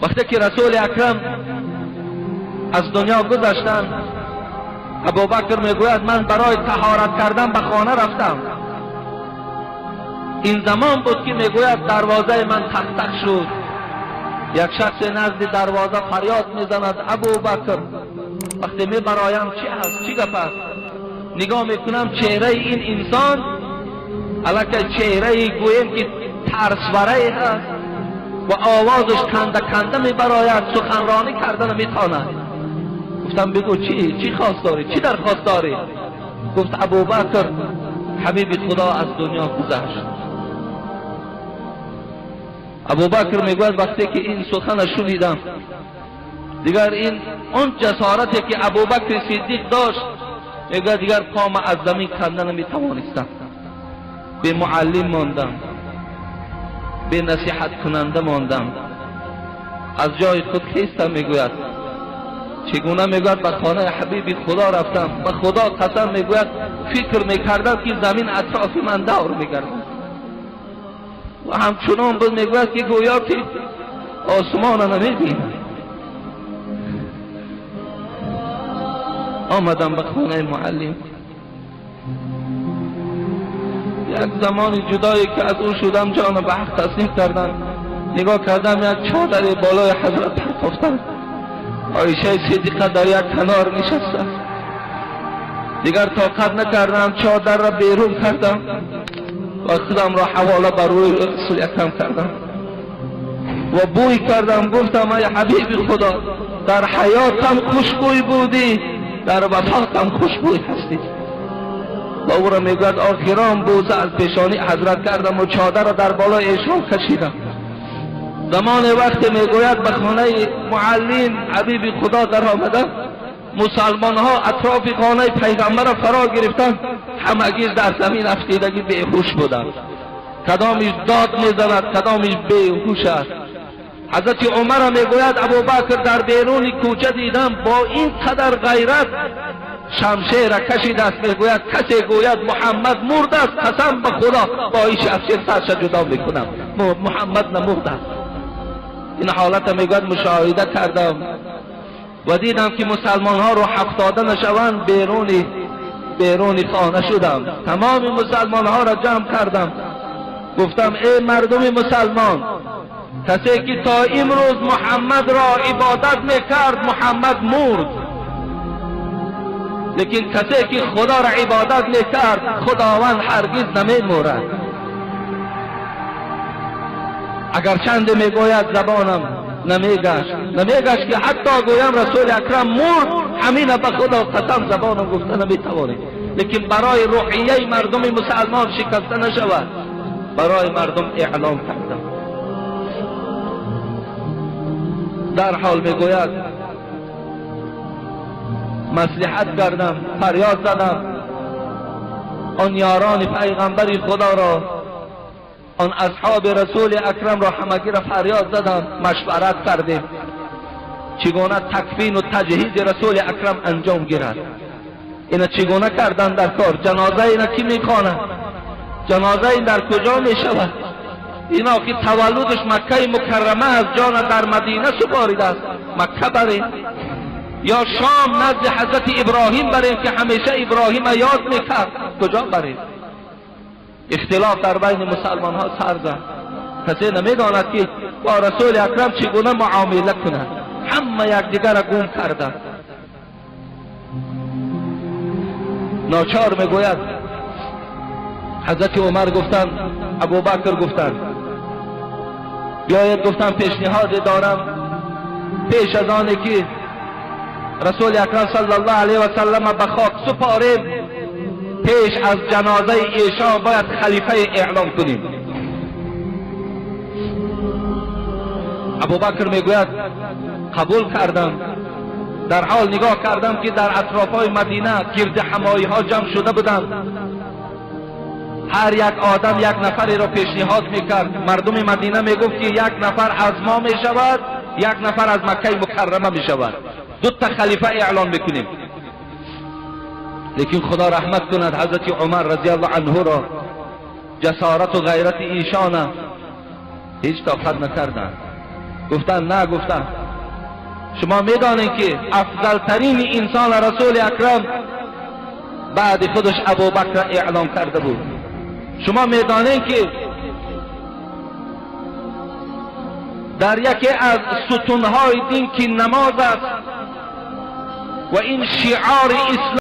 وقتی که رسول اکرم از دنیا گذشتند، ابوبکر میگوید من برای طهارت کردن به خانه رفتم. این زمان بود که میگوید دروازه من تق تق شد. یک شخص نزد دروازه فریاد میزند ابوبکر. وقتی می برایم چی هست، چی گپ است، نگاه میکنم چهره این انسان الکه چهره گویم که ترسوره هست و آوازش کنده کنده میبراید، سخنرانی کردن میتواند. گفتم بگو چی خواست داری، چی درخواست داری؟ گفت ابوبکر حبیب خدا از دنیا گذشت. ابوبکر میگوید وقتی که این سخن شنیدم دیگر این اون جسارتی که ابوبکر صدیق داشت، میگوید دیگر پام از زمین کنده نمیتوانستم، به معلم ماندم، به نصیحت کننده ماندم، از جای خود خیستم. میگوید چگونه؟ میگوید به خانه حبیب خدا رفتم، به خدا قسم میگوید فکر میکردم که زمین اطراف من دور میگردد و همچنان بود. میگوید که گویا که آسمان نمیبینم. آمدم به خانه معلم. یک زمان جدایی که از او شدم جان به حق تسلیم کردم. نگاه کردم یک چادر بالای حضرت پرتافتن، عایشه صدیقه در یک کنار نشسته. دیگر طاقت نکردم، چادر را بیرون کردم و خودم را حواله بر روی رسول اکرم کردم و بوی کردم. گفتم ای حبیب خدا، در حیاتم خوشبوی بودی، در وفاتم خوشبوی هستی. و او را میگوید آخران بوسه از پیشانی حضرت کردم و چادر را در بالای ایشان کشیدم. زمان وقت میگوید به خانه معلم حبیب خدا در آمدم، مسلمان ها اطراف خانه پیغمبر را فرا گرفتن، همگی در زمین افتیدگی بیهوش بودند. کدامش داد میزند، کدامش بیهوش است. حضرت عمر میگوید ابوبکر در بیرون کوچه دیدم با این قدر غیرت شمشیر را کشید است. میگوید کسی گوید محمد مرد است، قسم به خدا با این شمشیر سرش جدا میکنم، محمد نمرد است. این حالت میگوید مشاهده کردم و دیدم که مسلمان ها رو هفتاده نشوند، بیرون خانه شدم. تمام مسلمان ها را جمع کردم، گفتم ای مردم مسلمان، کسی که تا امروز محمد را عبادت میکرد محمد مرد، لیکن کسی که خدا را عبادت میکرد خداوند هرگز نمیمورد. اگر چند میگوید زبانم نمیگشت که حتی گویم رسول اکرم مرد، همین به خدا قسم زبانم گفته نمیتوانیم. لیکن برای روحیه مردم مسلمان شکسته نشود، برای مردم اعلام کردم. در حال میگوید مصلحت کردم، فریاد زدم آن یاران پیغمبر خدا را، آن اصحاب رسول اکرم را همگی را فریاد زدم، مشورت کردیم چگونه تکفین و تجهیز رسول اکرم انجام گیرد. اینا چگونه کردن در کار؟ جنازه اینا کی میخواند؟ جنازه این در کجا میشود؟ اینا که تولدش مکه مکرمه است، جان در مدینه سپاریده است، مکه بریم یا شام نزد حضرت ابراهیم بریم که همیشه ابراهیم یاد میکرد، کجا بریم؟ اختلاف در بین مسلمان ها سر زد. کسی نمیداند که با رسول اکرم چگونه معامله کند، همه یکدیگر را گم کردند. ناچار میگوید حضرت عمر گفتند، ابوبکر گفتند بیاید، گفتم پیشنهاد دارم، پیش از آن که رسول اکرم صلی الله علیه و سلم به خاک سپاریم، پیش از جنازه ایشان باید خلیفه اعلام کنیم. ابوبکر میگوید قبول کردم. در حال نگاه کردم که در اطرافهای مدینه گرد همایی ها جمع شده بودند، هر یک آدم یک نفری را پیشنهاد میکرد. مردم مدینه میگفت که یک نفر از ما میشود، یک نفر از مکه مکرمه میشود، دو تا خلیفه اعلان میکنیم. لیکن خدا رحمت کند حضرت عمر رضی الله عنه را، جسارت و غیرت ایشان هیچ طاقت نکردند. Гуфтанд, на, гуфтанд, шумо медонед, ки афзалтарин инсон расули акрам баъди худаш Абубакр эълон карда буд. Шумо медонед, ки дар яке аз сутунҳои дин, ки намоз аст ва ин шиори ислом